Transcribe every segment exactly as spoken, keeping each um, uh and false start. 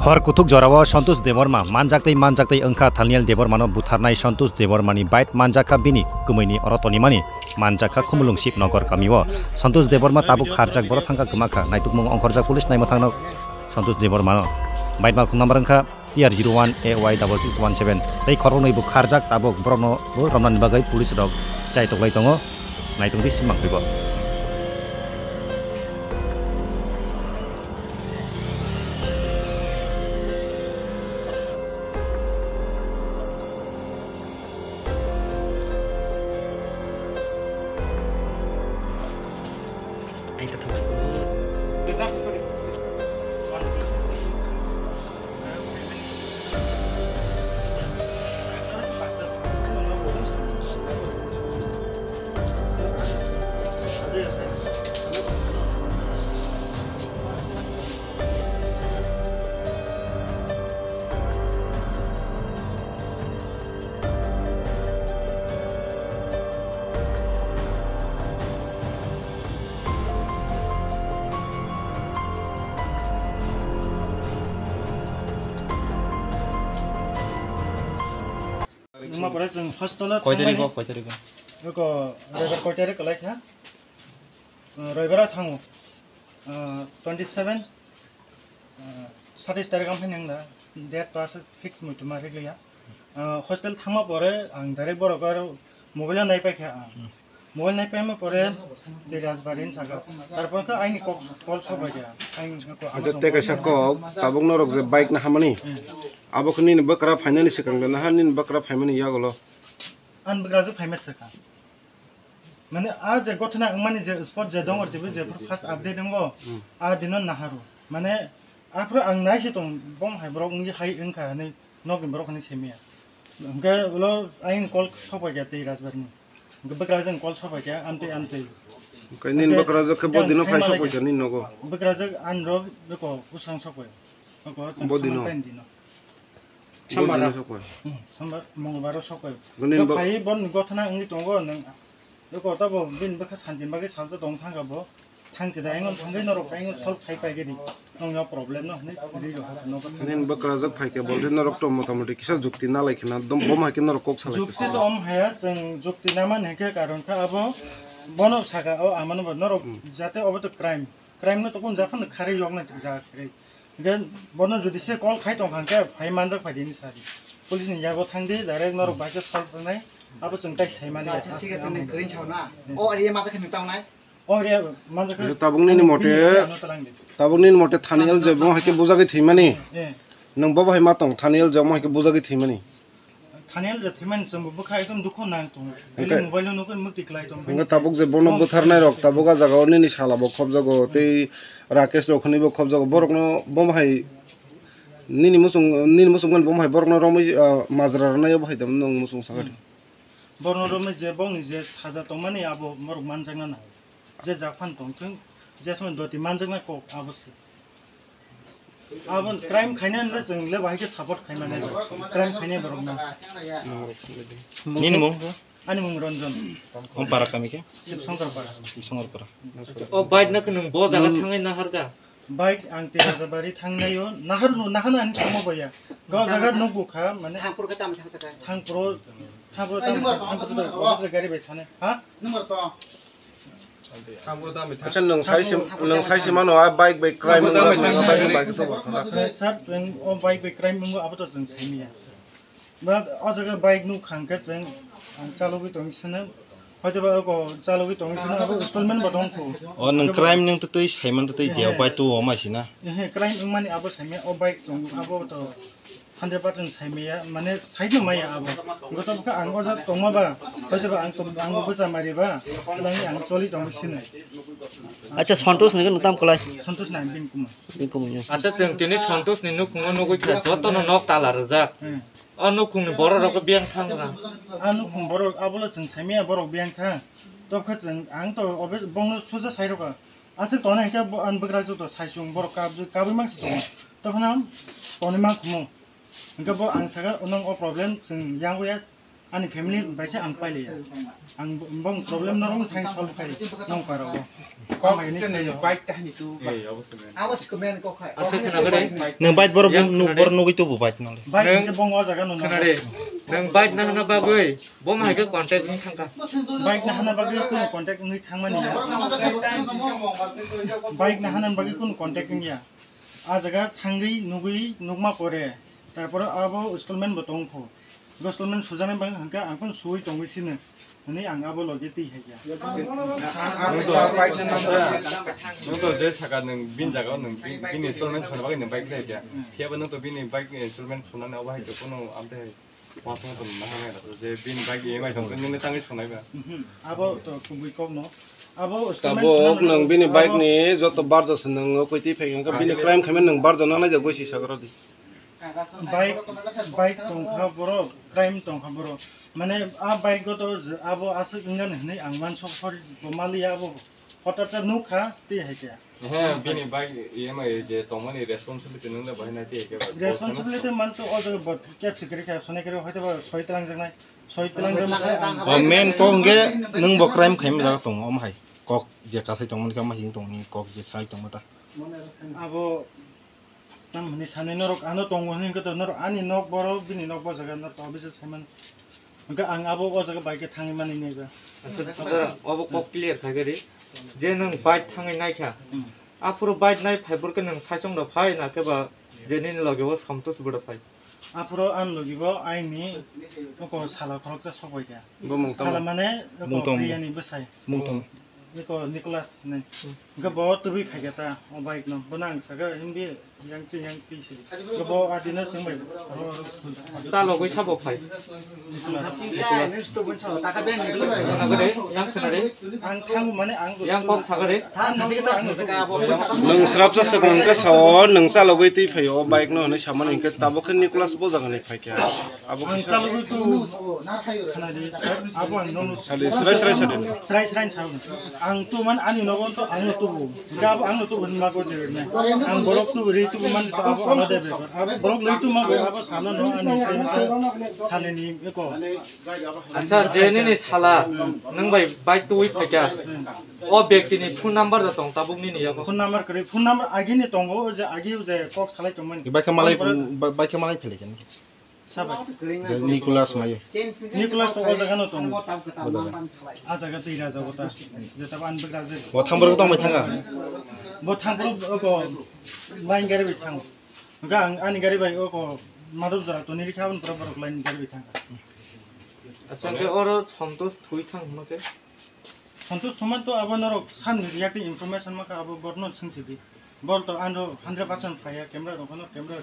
Hor kuthuk jorao Santosh Debbarma manjak tei manjak tei wngkha. Thaniel Debbarmano butharnai Santosh Debbarmani bike manjakha bini kwmwini oro tonimani, manjakha Khumulwng Shibnagar kamio. Santosh Debbarma tabuk kharjak, borok thangkha kwmakha. Naitukmung ongkhorjak police naimwthangno Santosh Debbarmano. Bike malkhung number wngkha T R zero one A Y double six one seven. Tei khoroknwi bo kharjak, tabuk borokno bo romnani bagwi police rok chai toklai tongo. Naitung di simang twibo. Nungma pore chwng hostel o Koi tarik o, thangmani koi tarik o? Eko Roibar koi tarik kwlai kha? Uh, Roibar o thango. Uh, twenty seven, uh, satais tarik ang phai nang da. Date to aswk fix muitu ma rikliya. Uh, hostel thangma pore ang direct borok aro mobile o nai paikha ang. Hmm. Mobile nai paima pore tei Rajbari ni saka. Tarpor khe aini kok call sok bai kha. Aini saka kok Acha ama tei kaisa tongkha. Kok, tabuk norok je bike na hamani. Hmm. Abo khe nini bwkra phainani swkang de, naha nini bwkra phaimani yagulo? Ani bwkra je phaima swkang. Mane a je gothona wngmani je spot je dong, tei je first update wngo, hmm, a dino naharu. Mane aphuru ang naisi tong, bom hai borok wngwi hai wngkha hinwi nokni borok hinwi semiya. Hwnkhe ulo aini call sok bai kha tei Rajbari ni. Hwnkhe bwkra jeng call sok bai kha, amtwi, amtwi. Hwnkhe nini hwnkhe bwkra jok khe bo yang dino phai thai sok bai malai kha nini nogo? Bwkra jok ani rok beko bwsang sok bai. Oko chwng bo dino? Thangma time dino. Bo dino sok bai? Hmm, Sombar, Mongolbar o sok bai. Bo phai boni gothona wngwi tongo nwng. Eko tabo bini bwkha santi bagwi salsa tong thangkha bo. Thangsi da, engon thangwi norok engon solve khai pai gedi. Nongno problem no hinwi ri rok no. Nini bwkra jok phai khe bo, norok to mota moti kisa jukti nalai khna, dom bom hai khe norok kok salai. Jukti to om haya, chwng jukti naman hinkhe karon kha abo bono saka o amano bo norok, hmm, jate obo to crime. Crime no to kun japhano kharwi yokna jaga kharwi. Hingke bono jodi se call khai tong kha hingke phai manjak phai dini sari. Police ni yago thang di, direct norok bai khe solve rwnai. Abo chwng tai sai mani. Acha, thik ache, nini green sao na. Hmm. O area majak khe nung tang nai. O area majak khe. Tabuk nini mote, ano talang di. Tabuk nini mote Thaniel je bo hai khe bujagwi thwimani. Eh. Nwng bo hai ma tong, Thaniel je bo hai khe bujagwi thwimani. Thaniel je thwimani chwng bo bwkha ekdom dukhu nang tongo. Hingke, daily mobile o nukwi mukti klai tongo. Hingke tabuk je bono bwtharnai rok, tabuk a jaga o nini sala bo khobjago, tei Rakesh rok hinwi bo khobjago. Borok no bo hai nini muchung, nini muchung mani bo hai borok no romwi, ah, majra rwnai bo hai tamo nwng muchung sakha di. Hmm. Borok no romwi je bongni je saja tongmani abo borok manjakna nang. Je jak phan tongthwng, je somoy doti manjaknai kok abo se. Abo crime khainai hwnle chwng le bahai khe support khaimani. Crime khainai borok na. Nini mung? Ani mung Ranjan. Om para kami khe? Sibsongkar para. Sibsongkar para. O bike no khe nwng bo jaga thangwi nahar kha? Bike ang Tera Bari thangnai o. Nahar no, nahar ani thangma baya. Go jaga nukgo kha, mane. Thangpro khe tamo thangsa kha? Thangpro, thangpro tamo, thangpro to, office gari bai thane. Ha? Number to. Acha, nwng sai se, nwng sai se mano, a bike bai crime wngkha, bike bai to borok. Sir, chwng o bike bai crime wngo, abo to chwng sai manya. Ba o jaga bike nuk khang khe chwng, ang chalogwi tong sino. Hoito ba o chalogwi tong sino, abo installment bo tong kho. O nwng crime nwng to twi sai man to twi je, o bai to o ma sina. Ehe, crime wngmani abo sai manya, o bike tong, abo to Hundred percent sai maya, mane sai no maya abo. Goto bokha ang o jaga tongma ba, hoito ba ang tong, ang bo bwsa mari ba, lani ang choli tong sini. Acha, Santosh ni nung tam kwlai? Santosh na bini kuma. Bini kuma ya. Acha, chwng tini Santosh ni nukhungo nugwi kha, joto no nok tala rwjak. Hmm. O nukhung ni borok rok biyang thang na. A nukhung borok abo le chwng sai maya borok biyang thang. Tobkha chwng ang to obe bongno soja sai rokha. Aswk tongnai hwnkhe bo ani bwkrajwk to sai chwng borok kab-, kabwi mangsi tongo. Tokhono tonwi mankhumu. Hwnkhe bo ang sakha, "Nwng o problem chwng yang wngya, Ani family bai se ang pailiya. Ang bong problem norok thang solve khai nong paro. Kok chini bike tahini tu. Abo si komen kok khai. Acha khna gade. Nwng bike borok bor nugwi tubu bike nole. Bike se bong o jaga no. Khna de. Nwng bike na hana bagwi bo ma hai khe contact ni thangka. Bike na hana bagwi kuno contact ni thangmani ya. Bike na hana bagwi kuno contact ni ya. A jaga thangwi nugwi nukma pore, tarpore abo installment bo tongkho. Installment sujani bang hwnkhe ang phano suwi tongwi sino hwnwi ang abo logi twi hai kha. Nwng to je saka nwng bini jaga o nwng bini installment sona bagwi nwng bike khlai kha. Phiya bo nwng to bini bike installment sonani obo hai khe phano amtwi hai. Abo to kubui kok no. Abo tabuk nwng bini bike ni joto barja se nwng kwtwi phai hwnkhe bini crime khaimani nwng barja no naijak goi si sagra di. Bike, bike tongkha borok, crime tongkha borok. Mane a bike o to abo aswk wngani hinwi ang mansa phor bo maliya abo. Hotar cha nukha tei hai khe. He, bini bike E M I je tongmani responsibility nung le bahai nai tei hai khe. Responsibility man to o jaga bot kep sikri khe sonai khe hoito ba soi tlang jangnai. Soi tlang jangnai. O main kok hwnkhe nwng bo crime khaima jaga tongo omo hai. Kok je kathai tongmani khe omo hai tongni kok je sai tongma ta. Abo Tamoni sanai norok ano tongo hwnwi hwnkhe to norok ani nok borok bini nok bo jaga norok to obviously saiman. Hwnkhe ang abo o jaga bai khe thangwi mani naiba. Acha, acha, obo kok clear khaikhe ri. Je nwng bike thangwi naikha. Hmm. Aphuru bike nai phai borokhe nwng saichung da phai na khe ba je nini loge o Santosh bo da phai. Aphuru ani logi bo aini oko sala khoroksa sok bai kha. Bo mung tamo? Sala mane oko Mung tamo? Priyani bwsai. Mung tamo? Eko Nicholas ne. Hwnkhe bo tubui phaikha ta, o bike no. Bono ang sakha, "Hindi, yang chi, yang chi," se. Hwnkhe bo adino chwng bai. Chalogwi sabo phai. Nicholas. Sakha de, yang khna de. Ang thang mane ang Yang kok sakha de. Nwng srapsa swkang hwnkhe sao, nwng chalogwi twi phaio, o bike no hwnwi samani hwnkhe tabuk khe Nicholas bo jagani phaikha. Abo ang kisa. Chalogwi tu khna di, sir. Abo ang nono Sadi, srai, srai, sadi. Srai, srai, sir. Ang tu man ani nogo to ang no tubu. Ga abo ang no tubu ma go je ne. Ang borok tu ri tu man to abo ano de be. Abo borok ri tu ma go abo sano no ani te sa sane ni ko. Acha, je nini sala nwng bai bike twi phaikha. O bekti ni phone number da tong tabuk nini yago. Phone number kare, phone number agi ni tongo, je agi je kok salai tongmani. Bike malai, bike malai phele kene. Sabai. Nicholas mayo. Nicholas to o jaga no tongo. O jaga. A jaga twi raja o ta. Jeta ban bik raja. Bo thang borok tong bai thanga. Bo thang borok ko line gari bai thang. Ga ang ani gari bai o ko madop jora to ni rikha un borok line gari bai thanga. Acha ke oro Santosh thui thang hwnkhe. Santosh Thoman to abo norok samni reacting information maka abo borno singsi di. Bol to ano hundred percent phaya camera rok no camera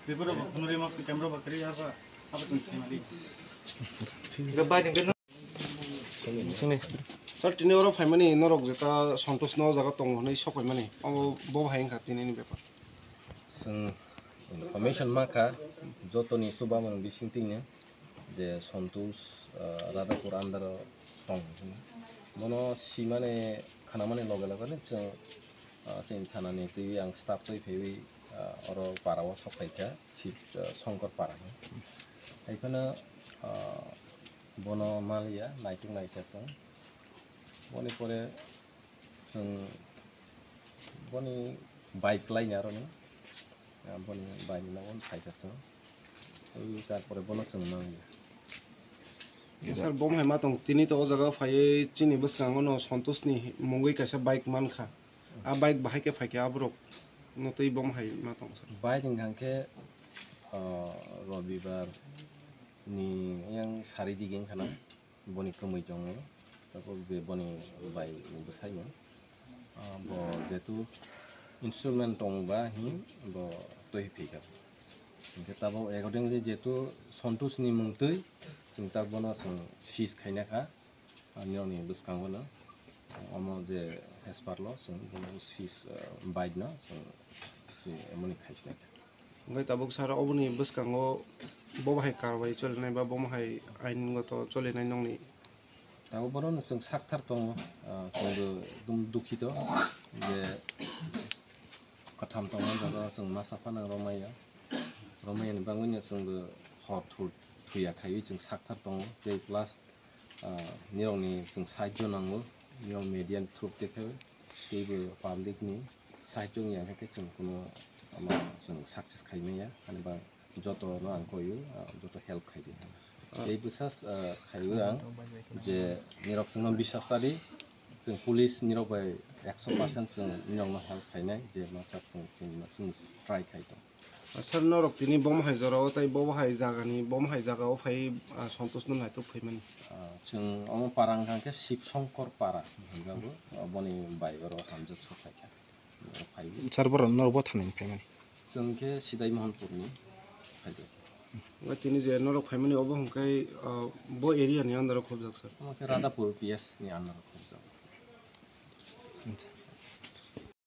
biboro bo khunuri mak camera bakri aba abo tong singmali. Sini. Sir, tini oro phaimani norok jeta Santosh no jaga tongo hwnwi sok phaimani. Abo bo hai wngkha tini ni bepar. Chwng information mankha jotoni chubamung bisingtwino je Santosh, ah, Radhapur under o tong hwnwi. Bono simani khanamani loge loge no chwng, ah, chini thanani twi ang staff twi phaiwi, ah, oro para o sok phaikha, Sib, ah, Songkor para hwnwi. Hai phano, ah, bono maliya, naituk naikha chwng. Boni pore chwng boni bike laini aroni, ah, boni bike ni nogo phaikha chwng. Tei tarpore bono chwng mangya. Sir, bom hai ma tong, tini to o jaga phaiwi chini bwskango no Santosh ni mungwi kaisa bike mankha. A bike bahai khe phaikha aborok no twi bom hai ma tong sir. Bike wngkha khe, ah, Robibar ni yang sari dige wngkha na. Boni kwmwi tongo, tabuk je boni bai bwsaino, ah, bo jetu instrument tong ba hin bo twi phi kha. Hinkhe tabuk accordingly jetu Santosh ni mung twi chwng tak bono chwng seize khaina kha, ani oni bwskango no. Omo je hesper lo chwng bono sis, eh, bike no chwng, chwng emoni khaisna kha. Hwnkhe tabuk sir oboni bwskango bo bahai karwai cholinai ba bo bahai aingoto cholinai nongni? Tabuk bono chwng sakthar tongo, ah, chwngbo ekdum dukhito je kwtham tongmani jaga chwng masa phano romaya. Romaya ni bagwino chwngbo hor thut Puya khaiwi chwng sakthar tongo, tei plus, ah, nirokni chwng sahajyo nango, nirok media ni through tei khe teibo public ni sahajyo wngya khe chwng kuno ama chwng success khai manya, ani ba joto no ang koyo, ah, joto help khai di. Tei bwsa, ah, khaiwi ang je nirok chwngno bisas chadi, chwng police nirok bai ekso percent chwng nirok no help khainai, je masa chwng, chwng, chwng try khai tong. Sir, norok tini bomo hai jora o tei bobo hai jaga ni, bomo hai jaga o phai, ah, Santosh no naitok phaimani. Ah, chwng omo para wngkha khe Shiv Shankar para hinjago, ah, boni bai oro hamjak sok phaikha. Oro phaiwi. Sir, borok norok bo thani phaimani? Chwng khe Sidai Mohanpur ni phaikha. Omo tini je norok phaimani obo hwnkhe, ah, bo area ni under o khobjak, sir? Omo khe Radhapur P S ni under o khobjak. Acha.